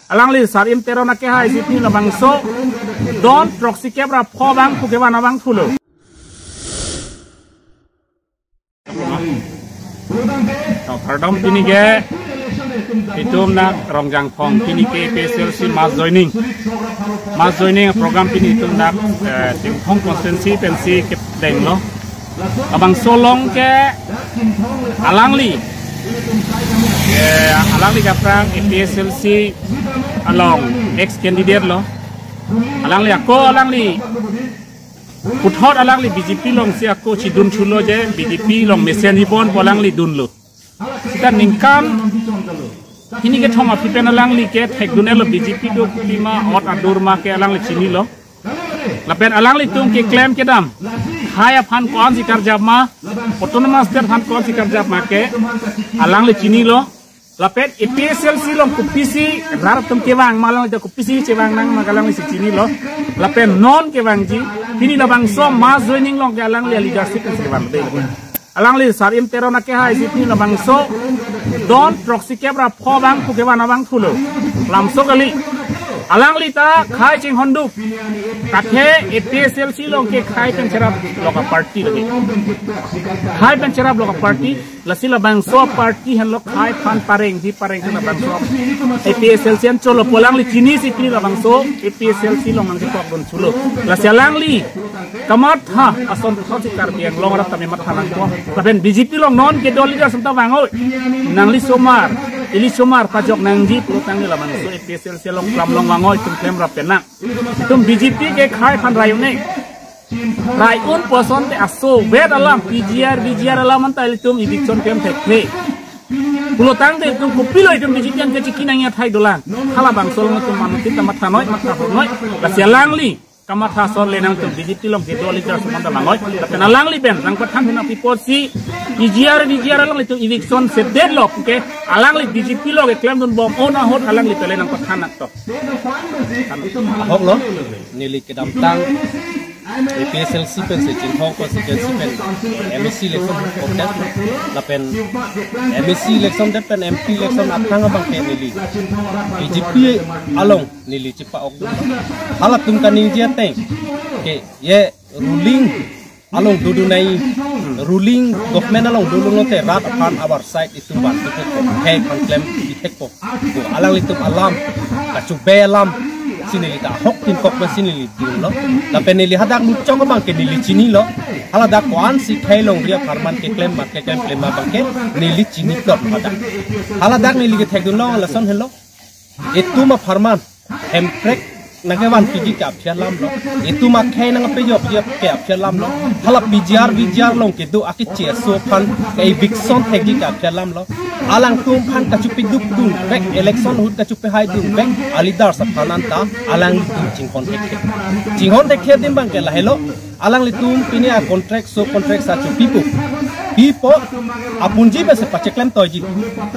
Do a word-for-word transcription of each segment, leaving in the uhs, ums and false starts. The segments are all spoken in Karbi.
Alangli Sarim Teron akehai si pini labangso don throksi kep ra pho abang pu kevan abang thulo. To, kardom pini ke itum dak Rongjangphong pini ke A P H L C mass joining. Mass joining program pini itum dak, eh, Chinthong constituency pensi kedenglo. Labangso along ke alangli, eh, alangli kaprang A P H L C along ex candidate lo. Alangli ako alangli puthot alangli B J P alongsi ako chidun thulo je B J P along mesen ibon pu alangli dunlo. Sita ningkan hini kethom aphi pen alangli ke thekdun-etlo B J P do kopima ot adur ma ke alangli chinilo. Lapen alanglitum keklem kedam khei aphan ko-ansi karjap ma, autonomous state aphan ko-ansi karjap ma ke alangli chinilo. Lapen A P H L C along kopisi rat atum kevang ma, alangli ta kopisi chevang nang ma ke alanglisi chinilo. Lapen non kevangji pini labangso mass joining along ke alangli leadership si kevang de. Alangli Sarim Teron akehai si pini labangso don throksi kep ra pho abang pu kevan abang thulo. Lamso kali. Alangli ta khei chinghonduk. Kathe A P H L C along ke khei pen cheraplo ka party lagi. Khei pen cheraplo ka party. Lasi labangso party henlo khei aphan parengji parengji labangso A P H L C an cholo pu alangli chinisi pini labangso A P H L C along nangkepok dun thulo. Lasi alangli kamatha ason thotsi Karbi Anglong arat tame matha nangpo. Lapen B J P along non kedo leader sumta vangoi. Nangli somar, ili somar pajok nangji pulotangte labangso A P H L C along klam along vangoi, itum klem rap penang. Itum B J P ke khei aphan rai un-e. Rai un pu asonte aso vet alam, P G R, V G R alam anta ilitum eviction klem thekthe. Pulotangte itum kopilo itum B J P an kachiki nangji athai dolang. Halabangso along itum mano kita mathanoi, mathanoi. Lasi alangli kamatha ason le nangtum B J P along kedo leader sumanta vangoi. Lapen alangli pen nangpathan hina pipo si P G R, V G R along itum eviction sedetlo puke alangli B J P along keklemdun bom-o ahut alangli pele nangpathan nangtok. Ahok lo, neli kedamtang A P H L C pensi Chinthong constituency pen M A C election contest lapen M A C election det pen M P election aphrang abang ke neli B J P along neli chepa-ok. Halatum kaningje ateng ke ye ruling along dodun nai, ruling government along dodun lote rat aphan our side itum van thekpo, khei aphan klem thekpo. Ko alanglitum alam, kachobe alam si neli ta ahok tin kok ma si neli dunlo. Lapen neli hadak luchong abang ke neli chinilo. Haladak ko-ansi khei longri apharman keklem ma keklem klem abang ke neli chini klot hadak. Haladak neli kethekdunlo lason helo. Itum apharman Hemprek nangkevan piji ke aphi alam lo. Itum akhei nangpejokji ke aphi alam lo. Hala P G R V G R along kedo akeche aso aphan ke eviction thekji ke aphi alam lo. Alangtum aphan kachopiduk dunvek, election ahut kachopehaidunvek a leaders aphan anta alangtum chinghon thekthe. Chinghon thekthe adim abang ke lahelo. Alanglitum pini a contract, so contract sa chopipo. Pipo apunji pensi pacheklem toiji.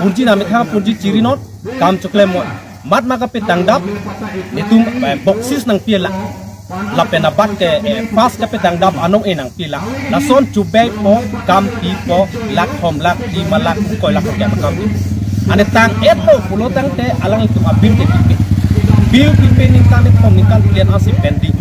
Punji namethang apunji chiri non, kam choklem moi. Mat ma kapetangdap, netum, eh, boxes nangpi la. Lapen abat ke, eh, pass kapetangdap anong-e nangpi la. Lason chobeipo, kam pipo, lakh thom lakh, lima lakh, ingkoi lakh ke kam pi. Ane tang-etlo pulotangte alanglitum a-bill ke pipe. Bill pipe ningkan kethom ningkan pilian asi pending.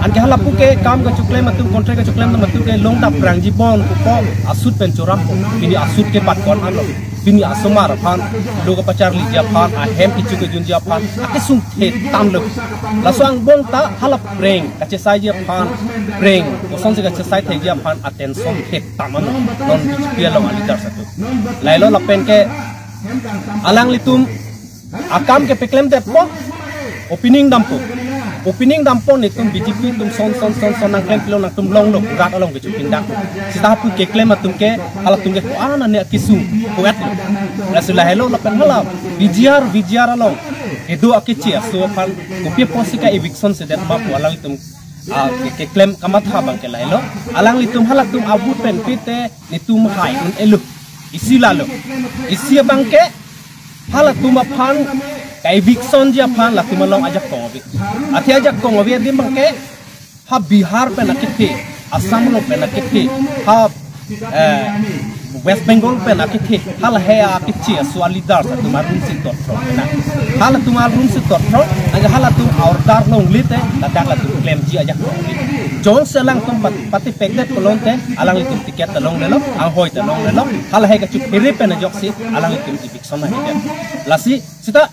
Anke hala puke kam kachoklem atum, contract kachoklem atum ke longdap prangji bon pupo, asut pen chorampo. Pini asut ke bat kon ano. Pini asomar aphan, lo kapacharliji aphan, ahem kecho kejunji aphan, akesung thetan lo. Laso angbong ta hala preng kachesaiji aphan, preng kosonsi kachesai thekji aphan attention thetan ano. Non B J P along a-leaders atum. Lahelo lapen ke alanglitum akam ke peklemdetpo, opening dampo. Opening dampo netum B J P atum son son son son nangklem pilo, nangtum longlo, rat along kechupindang. Sita hapu keklem atum ke, halatum ke ko-an ane akesung ko-etlo. Lasi lahelo lapen hala P G R V G R along kedo akeche aso aphan kopi apotsi ka-eviction sedet ma pu alanglitum, ah, ke, keklem kamatha abang ke lahelo. Alanglitum halatum a-vote pen pite netum hai un-elo. Isi lalo. Isi abang ke halatum aphan ka-evictionji aphan latum along ajakong ave. Athe ajakong ave adim abang ke ha Bihar pen akethe, Assam along pen akethe, ha, eh, West Bengal pen akethe, halahe akethe aso a-leaders atum arumsi totro na. Halatum arumsi totro, aja halatum order longle te, ladak latum klemji aja. Jongsi alangtum pat-, patipekdet pulote, alanglitum ticket ta longlelo, anghoi ta longlelo, halahe kachuphere pen ajoksi, alanglitum eviction ahidet. Lasi, seta,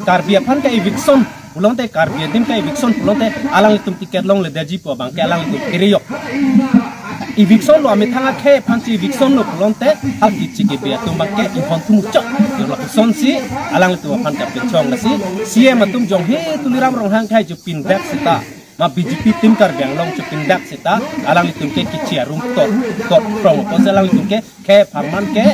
Karbi aphan ke eviction pulote, Karbi adim ke eviction pulote, alanglitum ticket longledetji pu abang ke alanglitum pherejok. Eviction lo, amethang akhei aphan si eviction lo pulote, hal kichi kebi atum abang ke inghon thumuchot. Yo lapuson si alanglitum aphan ke pechong lasi, C M atum jong he Tuliram Ronghang akhei chupindak seta, ma B J P tim Karbi Anglong chupindak seta, alanglitum ke kichi arum tot, tot prong, apotsi alanglitum ke khei apharman ke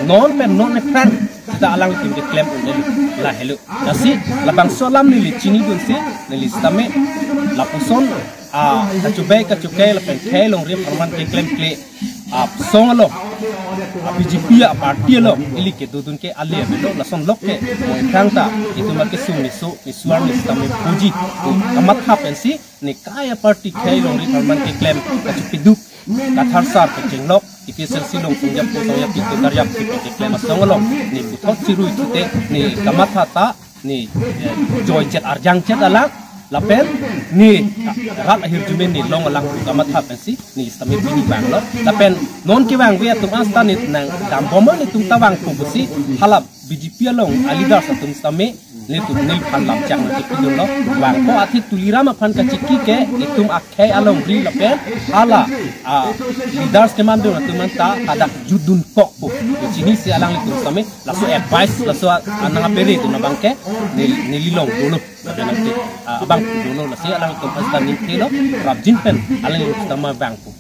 non pen non epran seta alanglitum ke klem un-e lo, lahelo. Lasi labangso alam neli chinidunsi, neli sitame lapuson, ah, kachobei kachokai lapen khei longri apharman keklemkle, ah, asong along, ah, B J P a-party along ili kedodun ke ale avelo, lason lok ke mo ekrang ta itum akesung niso, nisuar ni sitame puji, kamatha pensi, ne kai a-party khei longri apharman keklem kachepiduk, katharsar kachenglok, A P H L C along sungjapo sungjapi tukaryap si keklem asong along, ne puthot chirui chute, ne kamatha ta, ne, eh, joichet arjangchet alang, lapen ne rat ahirjume ne long alang pu kamatha pensi, ne sitame pini vanglo, lapen non kevangve atum asta ne nangdambom ma netum ta vangpo pusi, hala B J P along a-leaders atum sitame, netum neliphan lamchang nangchipidunlo, vangpo athe Tuliram aphan kachiki ke, itum akhei alongri lapen hala, ah, leaders kemandun atum anta hadak jutdun kokpo. Chinisi alanglitum sitame, laso advice, laso a-, anang aperedun abang ke, nel-, neli long dolo. Lapen nanti, ah, abang dolo, lasi alanglitum pasta ningthelo, prapjin pen alanglitum sitame vangpo.